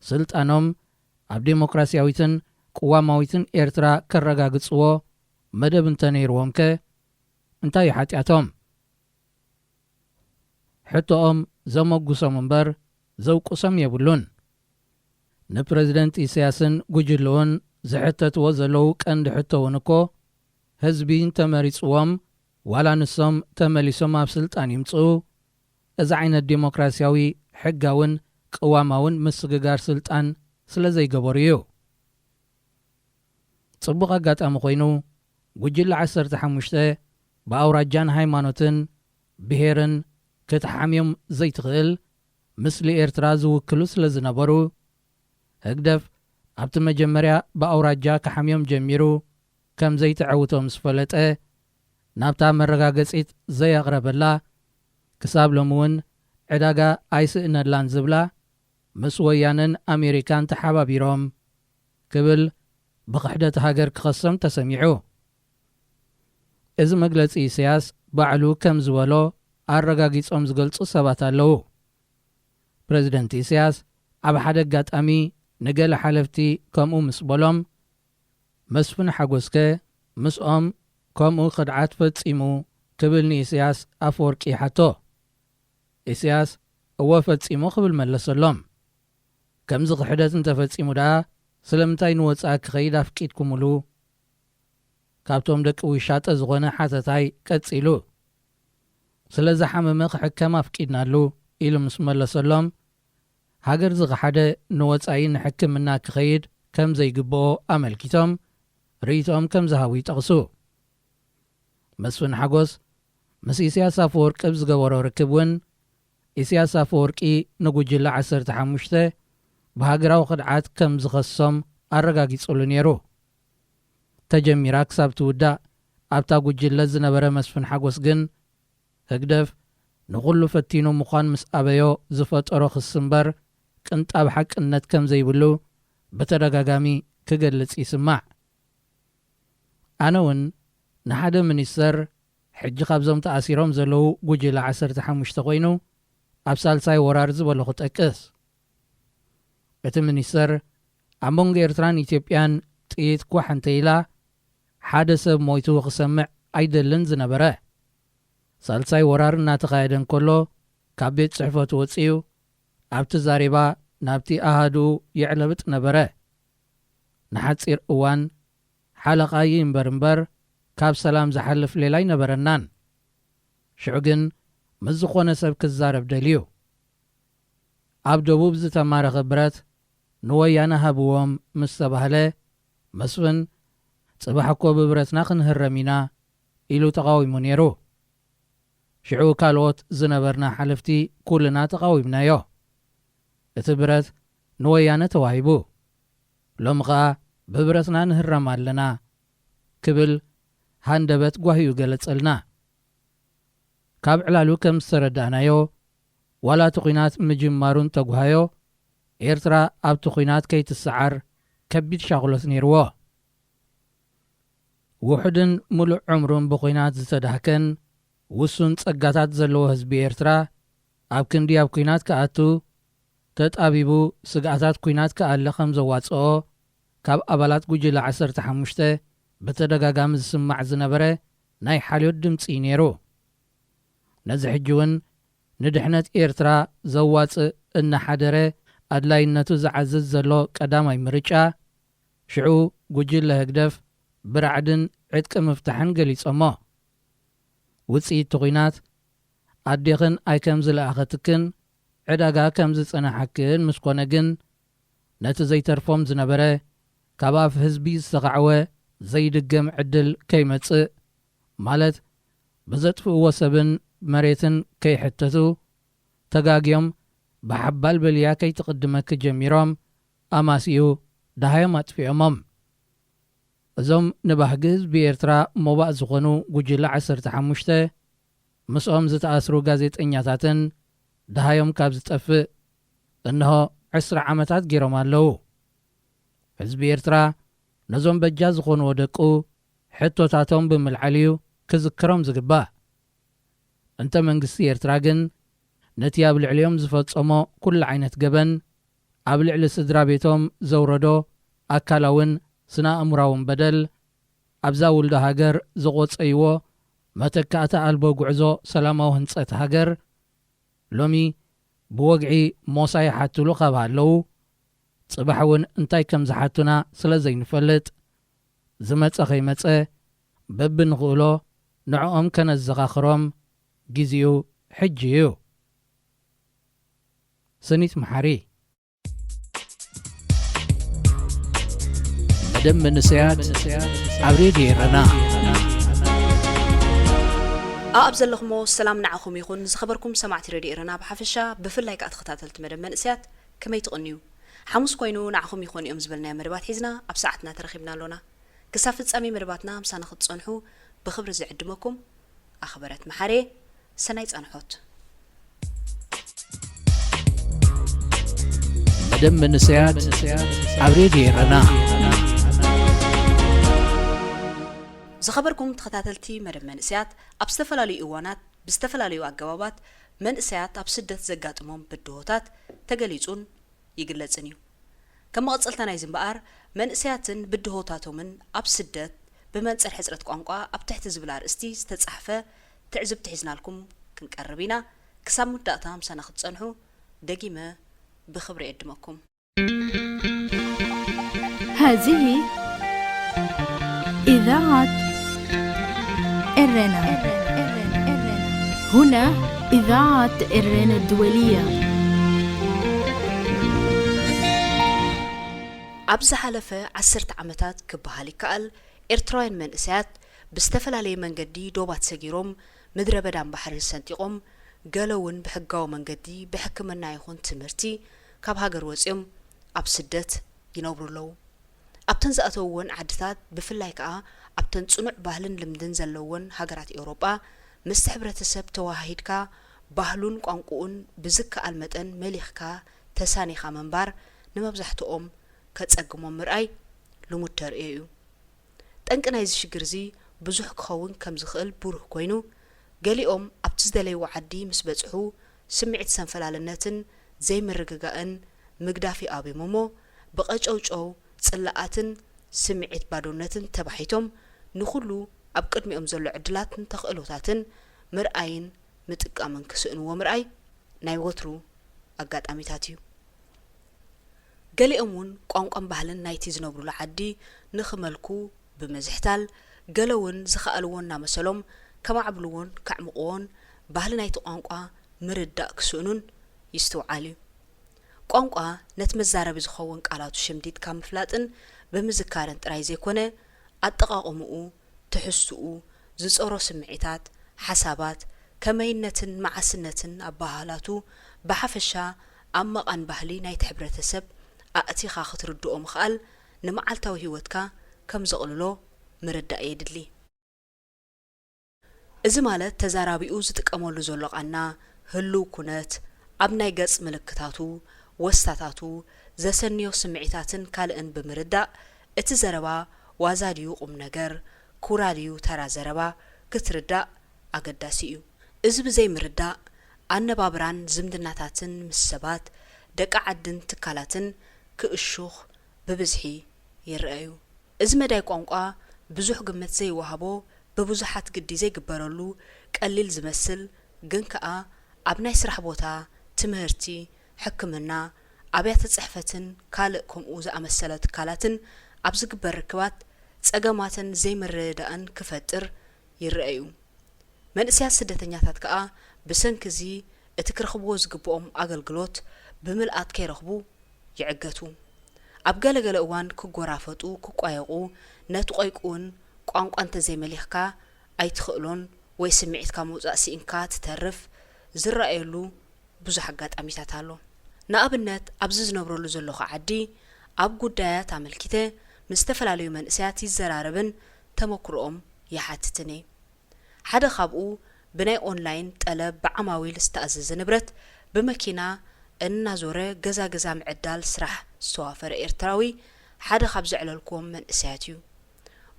ስልጣኖም ኣብ ዴሞክራሲያዊትን ቅዋማዊትን ኤርትራ ከረጋግጽዎ መደብ እንተነይርዎም ከ እንታይ እዩ ሓጢኣቶም? ሕቶኦም ዘመጉሶም እምበር ዘውቅሶም የብሉን። ንፕረዚደንት ኢሳያስን ጉጅልኡን ዝሕተትዎ ዘለዉ ቀንዲ ሕቶ እውን እኮ፣ ህዝቢ እንተመሪጽዎም፣ ዋላ ንሶም ተመሊሶም ኣብ ስልጣን ይምጽኡ፣ እዚ ዓይነት ዴሞክራሲያዊ፣ ሕጋውን ቅዋማውን ምስግጋር ስልጣን ስለ ዘይገበሩ እዩ። ጽቡቕ ኣጋጣሚ ኮይኑ፣ ጉጅለ ዓሰርተ ሓሙሽተ ብኣውራጃን ሃይማኖትን ብሄርን ክትሓምዮም ዘይትኽእል፣ ምስሊ ኤርትራ ዝውክሉ ስለ ዝነበሩ፣ ህግደፍ ኣብቲ መጀመርያ ብኣውራጃ ክሓምዮም ጀሚሩ ከም ዘይተዐውቶ ምስ ፈለጠ፣ ናብታ መረጋገጺት ዘየቕረበላ፣ ክሳብ ሎሚ እውን ዕዳጋ ኣይስእነላን ዝብላ፣ ምስ ወያነን ኣሜሪካን ተሓባቢሮም ክብል ብኽሕደት ሃገር ክኸሶም ተሰሚዑ። እዚ መግለጺ ኢሳያስ ባዕሉ ከም ዝበሎ ኣረጋጊጾም ዝገልጹ ሰባት ኣለዉ። ፕረዚደንት ኢሳያስ ኣብ ሓደ ኣጋጣሚ ንገለ ሓለፍቲ ከምኡ ምስ በሎም፣ መስፍን ሓጎስከ ምስኦም ከምኡ ክድዓት ፈጺሙ ክብል ንኢሳያስ ኣፈወርቂ ይሓቶ። ኢሳያስ እወ ፈጺሙ ክብል መለሰሎም። ከምዚ ክሕደት እንተፈጺሙ ደኣ ስለምንታይ ንወጻኢ ክኸይድ ኣፍቂድኩምሉ? ካብቶም ደቂ ውሻጠ ዝኾነ ሓተታይ ቀጺሉ፣ ስለ ዝሓመመ ክሕከም ኣፍቂድናሉ ኢሉ ምስ መለሰሎም፣ ሃገር ዝኸሓደ ንወጻኢ ንሕክምና ክኸይድ ከም ዘይግብኦ ኣመልኪቶም ርእይቶኦም ከም ዝሃቡ ይጠቕሱ። መስፍን ሓጎስ ምስ ኢሳያስ ኣፈወርቂ ኣብ ዝገበሮ ርክብ እውን፣ ኢሳያስ ኣፈወርቂ ንጉጅለ ዓሰርተ ሓሙሽተ ብሃገራዊ ክድዓት ከም ዝኸሶም ኣረጋጊጹሉ ነይሩ። ተጀሚራ ክሳብ ትውዳእ ኣብታ ጉጅለ ዝነበረ መስፍን ሓጎስ ግን፣ ህግደፍ ንኹሉ ፈቲኑ ምዃን ምስ ኣበዮ ዝፈጠሮ ክሲ እምበር፣ ቅንጣብ ሓቅነት ከም ዘይብሉ ብተደጋጋሚ ክገልጽ ይስማዕ። ኣነ እውን ንሓደ ሚኒስተር፣ ሕጂ ካብዞም ተኣሲሮም ዘለዉ ጉጅለ ዓሰርተ ሓሙሽተ ኮይኑ፣ ኣብ ሳልሳይ ወራር ዝበሎ ክጠቅስ። እቲ ሚኒስተር፣ ኣብ መንጎ ኤርትራን ኢትዮጵያን ጥይት ኳሕ እንተ ኢላ፣ ሓደ ሰብ ሞይቱ ክሰምዕ ኣይደልን ዝነበረ። ሳልሳይ ወራር እናተኻየደ እንከሎ፣ ካብ ቤት ጽሕፈቱ ወጺኡ፣ ኣብቲ ዛሬባ ናብቲ ኣሃዱኡ ይዕለብጥ ነበረ። ንሓጺር እዋን ሓለቓ ይንበር እምበር፣ ካብ ሰላም ዝሓልፍ ሌላ ኣይነበረናን። ሽዑ ግን ምስ ዝኾነ ሰብ ክዛረብ ደልዩ። ኣብ ደቡብ ዝተማረኸ ብረት ንወያነ ሃብዎም ምስ ተባህለ፣ መስፍን፣ "ጽባሕ እኮ ብብረትና ክንህረም ኢና" ኢሉ ተቓዊሙ ነይሩ። ሽዑ ካልኦት ዝነበርና ሓለፍቲ ኩልና ተቓዊምናዮ። እቲ ብረት ንወያነ ተዋሂቡ። ሎሚ ኸኣ ብብረትና ንህረም ኣለና ክብል ሃንደበት ጓሂኡ ገለጸልና። ካብ ዕላሉ ከም ዝተረዳእናዮ፣ ዋላ እቲ ኲናት ምጅማሩ እንተጓሃዮ፣ ኤርትራ ኣብቲ ኲናት ከይትሰዓር ከቢድ ሻቕሎት ነይርዎ። ውሑድን ምሉእ ዕምሩን ብኲናት ዝተዳህከን ውሱን ጸጋታት ዘለዎ ህዝቢ ኤርትራ፣ ኣብ ክንዲ ኣብ ኲናት ክኣቱ፣ ተጣቢቡ ስግኣታት ኲናት ክኣሊ ከም ዘዋጽኦ፣ ካብ ኣባላት ጉጅለ ዓሰርተ ሓሙሽተ ብተደጋጋሚ ዝስማዕ ዝነበረ ናይ ሓልዮት ድምጺ እዩ ነይሩ። ነዚ ሕጂ እውን ንድሕነት ኤርትራ ዘዋጽእ እናሓደረ ኣድላይነቱ ዝዓዝዝ ዘሎ ቀዳማይ ምርጫ፣ ሽዑ ጉጅለ ህግደፍ ብራዕድን ዕጥቂ ምፍታሕን ገሊጾሞ። ውጽኢት እቲ ኲናት፣ ኣዴኽን ኣይ ከም ዝለኣኸትክን ዕዳጋ ከም ዝጸናሓክን ምስ ኮነ ግን፣ ነቲ ዘይተርፎም ዝነበረ፣ ካብ ኣፍ ህዝቢ ዝተኻዕወ ዘይድገም ዕድል ከይመጽእ፣ ማለት ብዘጥፍእዎ ሰብን መሬትን ከይሕተቱ፣ ተጋግዮም ብሓባል በልያ ከይትቕድመኪ ጀሚሮም፣ ኣማሲኡ ደሃዮም ኣጥፊኦሞም። እዞም ንባህጊ ህዝቢ ኤርትራ ሞባእ ዝኾኑ ጉጅለ ዓሰርተ ሓሙሽተ፣ ምስኦም ዝተኣስሩ ጋዜጠኛታትን ደሃዮም ካብ ዝጠፍእ እንሆ ዕስራ ዓመታት ገይሮም ኣለዉ። ህዝቢ ኤርትራ ነዞም በጃ ዝኾንዎ ደቁ ሕቶታቶም ብምልዓል እዩ ክዝክሮም ዝግባእ። እንተ መንግስቲ ኤርትራ ግን ነቲ ኣብ ልዕሊኦም ዝፈጸሞ ኩሉ ዓይነት ገበን፣ ኣብ ልዕሊ ስድራ ቤቶም ዘውረዶ ኣካላውን ስነ ኣእምራውን በደል፣ ኣብዛ ውልዶ ሃገር ዘቖጸይዎ መተካእታ ኣልቦ ጉዕዞ ሰላማዊ ህንጸት ሃገር፣ ሎሚ ብወግዒ ሞሳ ይሓትሉ ካብ ሃለዉ፣ ጽባሕ እውን እንታይ ከም ዝሓቱና ስለ ዘይንፈልጥ፣ ዝመጸ ከይመጸ በብንኽእሎ ንዕኦም ከነዘኻኽሮም ግዜኡ ሕጂ እዩ። ስኒት መሓሪ። መደብ መንእሰያት ኣብ ሬድዮ ኤረና። ኣብ ዘለኹሞ ሰላም ንዓኹም ይኹን። ዝኸበርኩም ሰማዕቲ ሬድዮ ኤረና ብሓፈሻ፣ ብፍላይ ከኣ ተኸታተልቲ መደብ መንእሰያት፣ ከመይ ትቕንዩ? ሓሙስ ኮይኑ ንዓኹም ይኾኑ እዮም ዝበልናዮ መደባት ሒዝና ኣብ ሰዓትና ተረኺብና ኣሎና። ክሳብ ፍጻሜ መደባትና ምሳና ክትጸንሑ ብኽብሪ ዝዕድመኩም ኣኽበረት መሓሬ። ሰናይ ጻንሖት። መደብ መንእሰያት ኣብ ሬድዮ ኤረና። ዝኸበርኩም ተኸታተልቲ መደብ መንእሰያት፣ ኣብ ዝተፈላለዩ እዋናት ብዝተፈላለዩ ኣገባባት መንእሰያት ኣብ ስደት ዘጋጥሞም ብድሆታት ተገሊጹን ይግለጽን እዩ። ከም መቐጸልታ ናይዚ እምበኣር፣ መንእሰያትን ብድሆታቶምን ኣብ ስደት ብመንጽር ሕጽረት ቋንቋ ኣብ ትሕቲ ዝብል ኣርእስቲ ዝተጻሕፈ ትዕዝብቲ ሒዝናልኩም ክንቀርብ ኢና። ክሳብ መወዳእታ ምሳና ክትጸንሑ ደጊመ ብኽብሪ እዕድመኩም። هذه إذاعة إرنا. هنا إذاعة إرنا الدولية. ኣብ ዝሓለፈ ዓሰርተ ዓመታት ክበሃል ይከኣል፣ ኤርትራውያን መንእሰያት ብዝተፈላለየ መንገዲ ዶባት ሰጊሮም ምድረ በዳን ባሕርን ሰንጢቖም፣ ገለ እውን ብሕጋዊ መንገዲ ብሕክምና ይኹን ትምህርቲ ካብ ሃገር ወጺኦም ኣብ ስደት ይነብሩ ኣለዉ። ኣብተን ዝኣተውወን ዓድታት፣ ብፍላይ ከኣ ኣብተን ጽኑዕ ባህልን ልምድን ዘለወን ሃገራት ኤውሮጳ፣ ምስቲ ሕብረተሰብ ተወሃሂድካ፣ ባህሉን ቋንቋኡን ብዝከኣል መጠን መሊኽካ ተሳኒኻ ምንባር ንመብዛሕትኦም ከጸግሞም ምርኣይ ልሙድ ተርእዮ እዩ። ጠንቂ ናይዚ ሽግር እዚ ብዙሕ ክኸውን ከም ዝኽእል ብሩህ ኮይኑ፣ ገሊኦም ኣብቲ ዝደለይዎ ዓዲ ምስ በጽሑ ስምዒት ሰንፈላልነትን ዘይምርግጋእን ምግዳፍ ይኣብዮም እሞ፣ ብቐጨውጨው ጽላኣትን ስምዒት ባዶነትን ተባሒቶም ንኹሉ ኣብ ቅድሚኦም ዘሎ ዕድላትን ተኽእሎታትን ምርኣይን ምጥቃምን ክስእንዎ ምርኣይ ናይ ወትሩ ኣጋጣሚታት እዩ። ገሊኦም እውን ቋንቋን ባህልን ናይቲ ዝነብሩሉ ዓዲ ንኽመልኩ ብምዝሕታል፣ ገለ እውን ዝኸኣልዎ እናመሰሎም ከማዕብልዎን ከዕምቕዎን ባህሊ ናይቲ ቋንቋ ምርዳእ ክስእኑን ይስትውዓል እዩ። ቋንቋ ነቲ መዛረቢ ዝኸውን ቃላቱ ሸምዲድካ ምፍላጥን ብምዝካርን ጥራይ ዘይኮነ፣ ኣጠቓቕምኡ፣ ትሕዝትኡ፣ ዝጸሮ ስምዒታት፣ ሓሳባት፣ ከመይነትን መዓስነትን ኣበሃህላቱ ብሓፈሻ ኣብ መቓን ባህሊ ናይቲ ሕብረተሰብ ኣእቲኻ ክትርድኦ ምኽኣል ንመዓልታዊ ህይወትካ ከም ዘቕልሎ ምርዳእ የድሊ። እዚ ማለት ተዛራቢኡ ዝጥቀመሉ ዘሎ ቓና፣ ህሉው ኩነት፣ ኣብ ናይ ገጽ ምልክታቱ፣ ወስታታቱ፣ ዘሰንዮ ስምዒታትን ካልእን ብምርዳእ፣ እቲ ዘረባ ዋዛ ድዩ ቁም ነገር፣ ኩራ ድዩ ተራ ዘረባ ክትርዳእ ኣገዳሲ እዩ። እዚ ብዘይምርዳእ፣ ኣነባብራን ዝምድናታትን ምስ ሰባት፣ ደቂ ዓድን ትካላትን ክእሹኽ ብብዝሒ ይረኣዩ። እዚ መዳይ ቋንቋ ብዙሕ ግምት ዘይወሃቦ፣ ብብዙሓት ግዲ ዘይግበረሉ፣ ቀሊል ዝመስል፣ ግን ከኣ ኣብ ናይ ስራሕ ቦታ፣ ትምህርቲ፣ ሕክምና፣ ኣብያተ ጽሕፈትን ካልእ ከምኡ ዝኣመሰለ ትካላትን ኣብ ዝግበር ርክባት ጸገማትን ዘይምርድዳእን ክፈጥር ይረኣዩ። መንእሰያት ስደተኛታት ከኣ ብሰንኪ እዚ እቲ ክረኽብዎ ዝግብኦም ኣገልግሎት ብምልኣት ከይረኽቡ ይዕገቱ። ኣብ ገለ ገለ እዋን ክጎራፈጡ፣ ክቋየቑ፣ ነቲ ቆይቁ እውን ቋንቋ እንተዘይመሊኽካ ኣይትኽእሎን ወይ ስምዒትካ ምውጻእ ስኢንካ ትተርፍ ዝረኣየሉ ብዙሕ ኣጋጣሚታት ኣሎ። ንኣብነት ኣብዚ ዝነብረሉ ዘለኹ ዓዲ ኣብ ጉዳያት ኣመልኪተ ምስ ዝተፈላለዩ መንእሰያት ይዘራረብን ተመክሮኦም ይሓትትን እየ። ሓደ ካብኡ ብናይ ኦንላይን ጠለብ ብዓማዊል ዝተኣዘዘ ንብረት ብመኪና እናዞረ ገዛ ገዛ ምዕዳል ስራሕ ዝተዋፈረ ኤርትራዊ ሓደ ካብ ዘዕለልኩዎም መንእሰያት እዩ።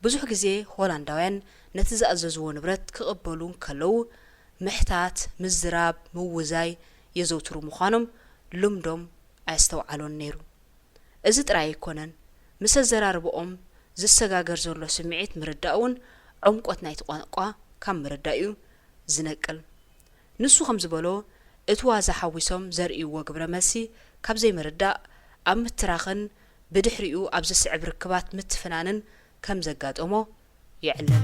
ብዙሕ ግዜ ሆላንዳውያን ነቲ ዝኣዘዝዎ ንብረት ክቕበሉ እንከለዉ ምሕታት፣ ምዝራብ፣ ምውዛይ የዘውትሩ ምዃኖም ልምዶም ኣየስተውዓሎን ነይሩ። እዚ ጥራይ ኣይኮነን፣ ምስ ኣዘራርባኦም ዝሰጋገር ዘሎ ስምዒት ምርዳእ እውን ዕምቆት ናይቲ ቋንቋ ካብ ምርዳእ እዩ ዝነቅል። ንሱ ከም ዝበሎ፣ እቲ ዋዛ ሓዊሶም ዘርእይዎ ግብረ መልሲ ካብ ዘይምርዳእ፣ ኣብ ምትራኽን ብድሕሪኡ ኣብ ዝስዕብ ርክባት ምትፍናንን ከም ዘጋጠሞ የዕልል።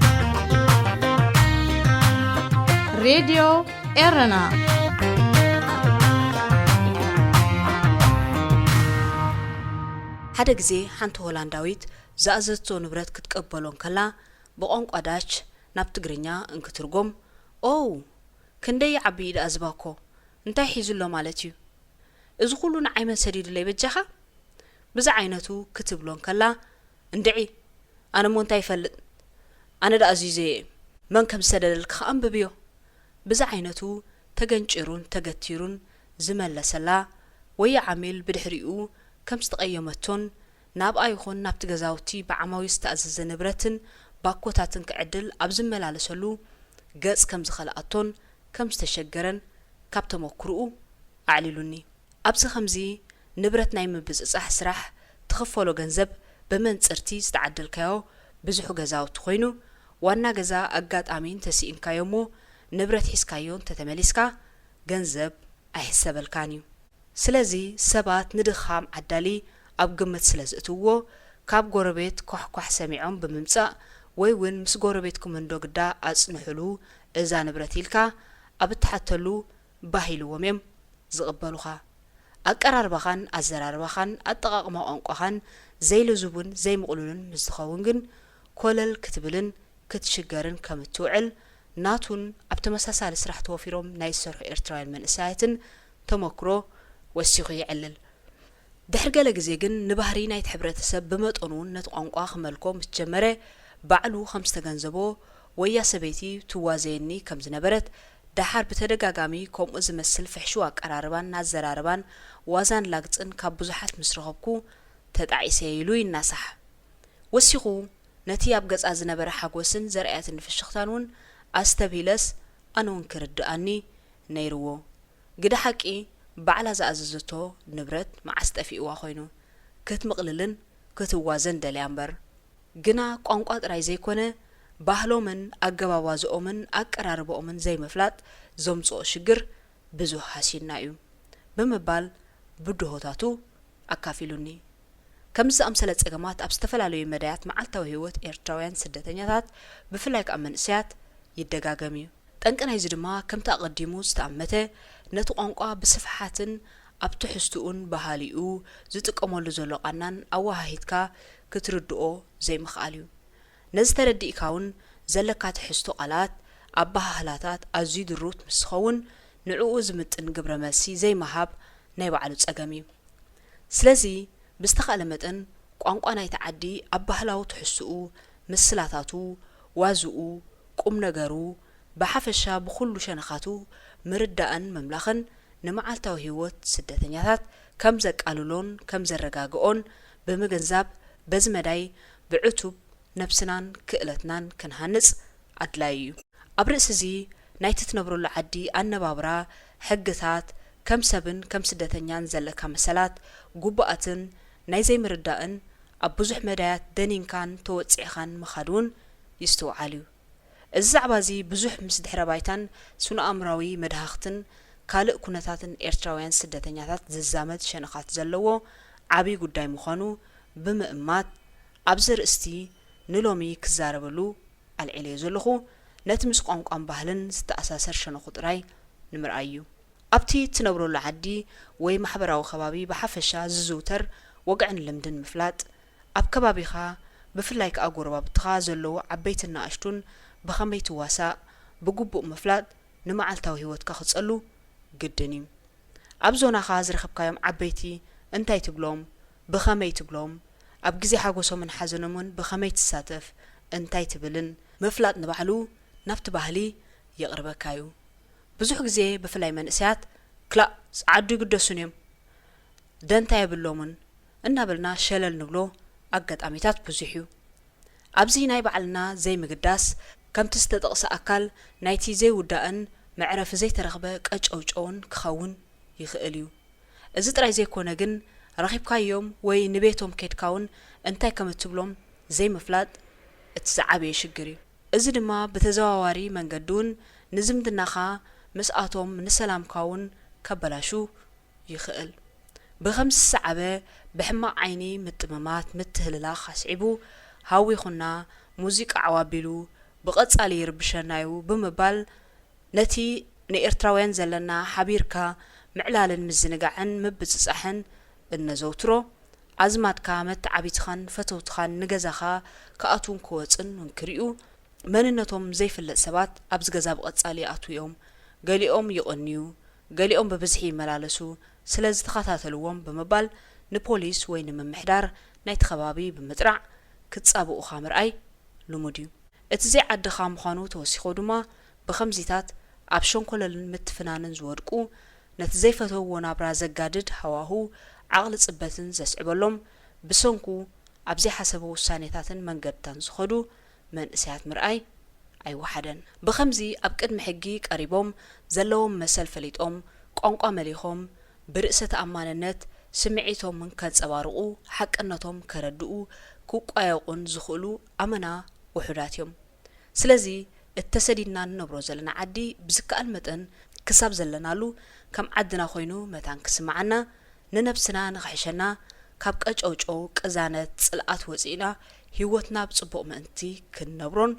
ሬድዮ ኤረና። ሓደ ግዜ ሓንቲ ሆላንዳዊት ዝኣዘዝቶ ንብረት ክትቀበሎ እንከላ፣ ብቋንቋ ዳች ናብ ትግርኛ እንክትርጎም፣ ኦው! ክንደይ ይዓቢ እዩ ደኣ እዚ ባኮ፣ እንታይ ሒዙ ኣሎ ማለት እዩ? እዚ ኩሉ ንዓይ መን ሰዲዱለይ በጃኻ? ብዝዓይነቱ ክትብሎ እንከላ፣ እንድዒ! ኣነ እሞ እንታይ ይፈልጥ? ኣነ ደኣ እዙይ ዘየ መን ከም ዝሰደደልኪ ኸኣ ኣንብብዮ። ብዝዓይነቱ ተገንጪሩን ተገቲሩን ዝመለሰላ ወያ ዓሚል ብድሕሪኡ ከም ዝተቐየመቶን ናብኣ ይኹን ናብቲ ገዛውቲ ብዓማዊ ዝተኣዘዘ ንብረትን ባኮታትን ክዕድል ኣብ ዝመላለሰሉ ገጽ ከም ዝኸልኣቶን ከም ዝተሸገረን ካብ ተመኩርኡ ኣዕሊሉኒ። ኣብዚ ኸምዚ ንብረት ናይ ምብጽጻሕ ስራሕ ትኽፈሎ ገንዘብ ብመንጽርቲ ዝተዓደልካዮ ብዙሑ ገዛውቲ ኮይኑ፣ ዋና ገዛ ኣጋጣሚ እንተስኢንካዮ እሞ ንብረት ሒዝካዮ እንተተመሊስካ ገንዘብ ኣይሕሰበልካን እዩ። ስለዚ ሰባት ንድኻም ዓዳሊ ኣብ ግምት ስለ ዝእትውዎ፣ ካብ ጎረቤት ኳሕኳሕ ሰሚዖም ብምምጻእ ወይ እውን ምስ ጎረቤትኩም እንዶ ግዳ ኣጽንሑሉ እዛ ንብረት ኢልካ ኣብ እትሓተሉ ባህ ኢልዎም እዮም ዝቕበሉኻ። ኣቀራርባኻን ኣዘራርባኻን ኣጠቓቕማ ቋንቋኻን ዘይልዙብን ዘይምቕሉልን ምስ ዝኸውን ግን ኮለል ክትብልን ክትሽገርን ከም እትውዕል ናቱን ኣብ ተመሳሳሊ ስራሕ ተወፊሮም ናይ ዝሰርሑ ኤርትራውያን መንእሰያትን ተመክሮ ወሲኹ የዕልል። ድሕሪ ገለ ግዜ ግን ንባህሪ ናይቲ ሕብረተሰብ ብመጠኑ እውን ነቲ ቋንቋ ክመልኮ ምስ ጀመረ ባዕሉ ከም ዝተገንዘቦ ወያ ሰበይቲ ትዋዘየኒ ከም ዝነበረት ደሓር ብተደጋጋሚ ከምኡ ዝመስል ፍሕሽው ኣቀራርባን ኣዘራርባን ዋዛን ላግጽን ካብ ብዙሓት ምስ ረኸብኩ ተጣዒሰ ኢሉ ይናሳሕ። ወሲኹ ነቲ ኣብ ገጻ ዝነበረ ሓጎስን ዘርኣየትኒ ፍሽኽታን እውን ኣስተብሂለስ ኣነ እውን ክርድኣኒ ነይርዎ። ግደ ሓቂ ባዕላ ዝኣዘዘቶ ንብረት መዓስ ጠፊእዋ ኮይኑ ክትምቕልልን ክትዋዘን ደልያ እምበር። ግና ቋንቋ ጥራይ ዘይኮነ ባህሎምን ኣገባብ ዋዝኦምን ኣቀራርባኦምን ዘይምፍላጥ ዘምጽኦ ሽግር ብዙሕ ሃስዩና እዩ ብምባል ብድሆታቱ ኣካፊሉኒ። ከምዚ ዝኣምሰለ ጸገማት ኣብ ዝተፈላለዩ መዳያት መዓልታዊ ህይወት ኤርትራውያን ስደተኛታት ብፍላይ ከኣ መንእሰያት ይደጋገም እዩ። ጠንቂ ናይዚ ድማ ከምቲ ኣቐዲሙ ዝተኣመተ ነቲ ቋንቋ ብስፍሓትን ኣብ ትሕዝትኡን ባህሊኡ ዝጥቀመሉ ዘሎ ቃናን ኣወሃሂድካ ክትርድኦ ዘይምኽኣል እዩ። ነዚ ተረዲእካ እውን ዘለካ ትሕዝቶ ቃላት ኣበሃህላታት ኣዝዩ ድሩት ምስ ዝኸውን ንዕኡ ዝምጥን ግብረ መልሲ ዘይምሃብ ናይ ባዕሉ ጸገም እዩ። ስለዚ ብዝተኻእለ መጠን ቋንቋ ናይቲ ዓዲ ኣብ ባህላዊ ትሕዝትኡ፣ ምስላታቱ፣ ዋዝኡ፣ ቁም ነገሩ፣ ብሓፈሻ ብኹሉ ሸነኻቱ ምርዳእን ምምላኽን ንመዓልታዊ ህይወት ስደተኛታት ከም ዘቃልሎን ከም ዘረጋግኦን ብምግንዛብ በዚ መዳይ ብዕቱብ ነብስናን ክእለትናን ክንሃንጽ ኣድላዪ እዩ። ኣብ ርእሲ እዚ ናይቲ ትነብረሉ ዓዲ ኣነባብራ፣ ሕግታት፣ ከም ሰብን ከም ስደተኛን ዘለካ መሰላት፣ ግቡኣትን ናይ ዘይምርዳእን ኣብ ብዙሕ መዳያት ደኒንካን ተወጺዕኻን ምኻድ እውን ይስትውዓል እዩ። እዚ ዛዕባ እዚ ብዙሕ ምስ ድሕረ ባይታን ስነ-ኣእምራዊ መድሃኽትን ካልእ ኩነታትን ኤርትራውያን ስደተኛታት ዝዛመድ ሸነኻት ዘለዎ ዓቢ ጉዳይ ምዃኑ ብምእማት ኣብዚ ርእስቲ ንሎሚ ክዛረበሉ ኣልዒለዮ ዘለኹ ነቲ ምስ ቋንቋን ባህልን ዝተኣሳሰር ሸነኹ ጥራይ ንምርኣይ እዩ። ኣብቲ ትነብረሉ ዓዲ ወይ ማሕበራዊ ከባቢ ብሓፈሻ ዝዝውተር ወግዕን ልምድን ምፍላጥ፣ ኣብ ከባቢኻ ብፍላይ ከኣ ጎረባብትኻ ዘለዉ ዓበይትን ንኣሽቱን ብኸመይ ትዋሳእ ብግቡእ ምፍላጥ ንመዓልታዊ ህይወትካ ክጸሉ ግድን እዩ። ኣብ ዞናኻ ዝረኸብካዮም ዓበይቲ እንታይ ትብሎም? ብኸመይ ትብሎም? ኣብ ግዜ ሓጎሶምን ሓዘኖምን ብኸመይ ትሳተፍ? እንታይ ትብልን ምፍላጥ ንባዕሉ ናብቲ ባህሊ የቕርበካ እዩ። ብዙሕ ግዜ ብፍላይ መንእሰያት ክላእ ጸዓዱ ይግደሱን እዮም፣ ደንታ የብሎምን እናበልና ሸለል ንብሎ ኣጋጣሚታት ብዙሕ እዩ። ኣብዚ ናይ ባዕልና ዘይምግዳስ ከምቲ ዝተጠቕሰ ኣካል ናይቲ ዘይውዳእን መዕረፊ ዘይተረኽበ ቀጨውጨውን ክኸውን ይኽእል እዩ። እዚ ጥራይ ዘይኮነ ግን ረኺብካዮም ወይ ንቤቶም ኬድካ እውን እንታይ ከም እትብሎም ዘይምፍላጥ እቲ ዝዓበየ ሽግር እዩ። እዚ ድማ ብተዘዋዋሪ መንገዲ እውን ንዝምድናኻ ምስኣቶም ንሰላምካ እውን ከበላሹ ይኽእል። ብኸምዚ ዝሰዓበ ብሕማቕ ዓይኒ ምጥምማት ምትህልላኽ ኣስዒቡ ሃዊኹና፣ ሙዚቃ ዓው ኣቢሉ ብቐጻሊ ይርብሸና'ዩ ብምባል ነቲ ንኤርትራውያን ዘለና ሓቢርካ ምዕላልን ምዝንጋዕን ምብጽጻሕን እነዘውትሮ፣ ኣዝማድካ መተዓቢትኻን ፈተውትኻን ንገዛኻ ክኣትዉን ክወጽን እንክሪኡ፣ መንነቶም ዘይፍለጥ ሰባት ኣብዚ ገዛ ብቐጻሊ ይኣትዉ እዮም፣ ገሊኦም ይቕንዩ፣ ገሊኦም ብብዝሒ ይመላለሱ፣ ስለዚ ተኸታተልዎም ብምባል ንፖሊስ ወይ ንምምሕዳር ናይቲ ከባቢ ብምጥራዕ ክጻብኡኻ ምርኣይ ልሙድ እዩ። እቲ ዘይዓድኻ ምዃኑ ተወሲኾ ድማ ብኸምዚታት ኣብ ሸንኮለልን ምትፍናንን ዝወድቁ፣ ነቲ ዘይፈተውዎ ናብራ ዘጋድድ ሃዋሁ ዓቕሊ ጽበትን ዘስዕበሎም፣ ብሰንኩ ኣብ ዘይሓሰቦ ውሳኔታትን መንገድታን ዝኸዱ መንእሰያት ምርኣይ ኣይወሓደን። ብኸምዚ ኣብ ቅድሚ ሕጊ ቀሪቦም ዘለዎም መሰል ፈሊጦም ቋንቋ መሊኾም ብርእሰ ተኣማንነት ስምዒቶም ከንጸባርቑ ሓቅነቶም ከረድኡ ክቋየቑን ዝኽእሉ ኣመና ውሑዳት እዮም። ስለዚ እቲ ተሰዲድና ንነብሮ ዘለና ዓዲ ብዝከኣል መጠን ክሳብ ዘለናሉ ከም ዓድና ኮይኑ መታን ክስምዓና ንነብስና ንኽሕሸና ካብ ቀጨውጨው ቅዛነት ጽልኣት ወጺእና ህይወትና ብጽቡቕ ምእንቲ ክንነብሮን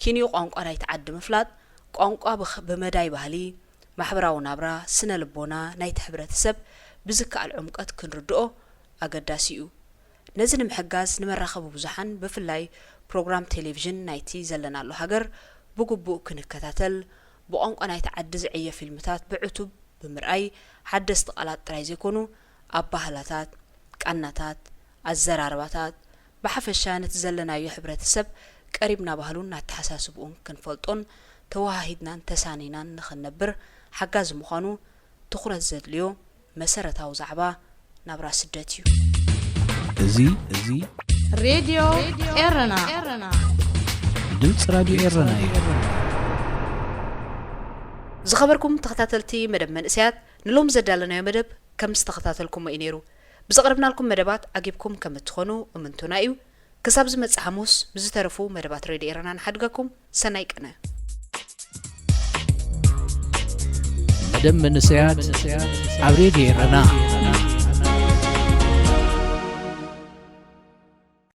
ኪንዮ ቋንቋ ናይቲ ዓዲ ምፍላጥ ቋንቋ ብኽ- ብመዳይ ባህሊ፣ ማሕበራዊ ናብራ፣ ስነ ልቦና ናይቲ ሕብረተሰብ ብዝከኣል ዕምቀት ክንርድኦ ኣገዳሲ እዩ። ነዚ ንምሕጋዝ ንመራኸቢ ብዙሓን ብፍላይ ፕሮግራም ቴሌቪዥን ናይቲ ዘለናሉ ሃገር ብግቡእ ክንከታተል፣ ብቋንቋ ናይቲ ዓዲ ዝዕየ ፊልምታት ብዕቱብ ብምርኣይ ሓደስቲ ቃላት ጥራይ ዘይኮኑ ኣባህላታት፣ ቃናታት፣ ኣዘራርባታት፣ ብሓፈሻ ነቲ ዘለናዮ ሕብረተሰብ ቀሪብና ባህሉን ኣተሓሳስብኡን ክንፈልጦን ተወሃሂድናን ተሳኒናን ንኽንነብር ሓጋዚ ምዃኑ ትኹረት ዘድልዮ መሰረታዊ ዛዕባ ናብራ ስደት እዩ። እዚ እዚ ሬድዮ ኤረና ድምፂ ራድዮ ኤረና እዩ። ዝኸበርኩም ተኸታተልቲ መደብ መንእሰያት፣ ንሎም ዘዳለናዮ መደብ ከም ዝተኸታተልኩሞ እዩ ነይሩ። ብዘቕረብናልኩም መደባት ዓጊብኩም ከም እትኾኑ እምንቱና እዩ። ክሳብ ዝመጽእ ሓሙስ ብዝተረፉ መደባት ሬድዮ ኤረና ንሓድገኩም። ሰናይ ቅነ። መደብ መንእሰያት ኣብ ሬድዮ ኤረና።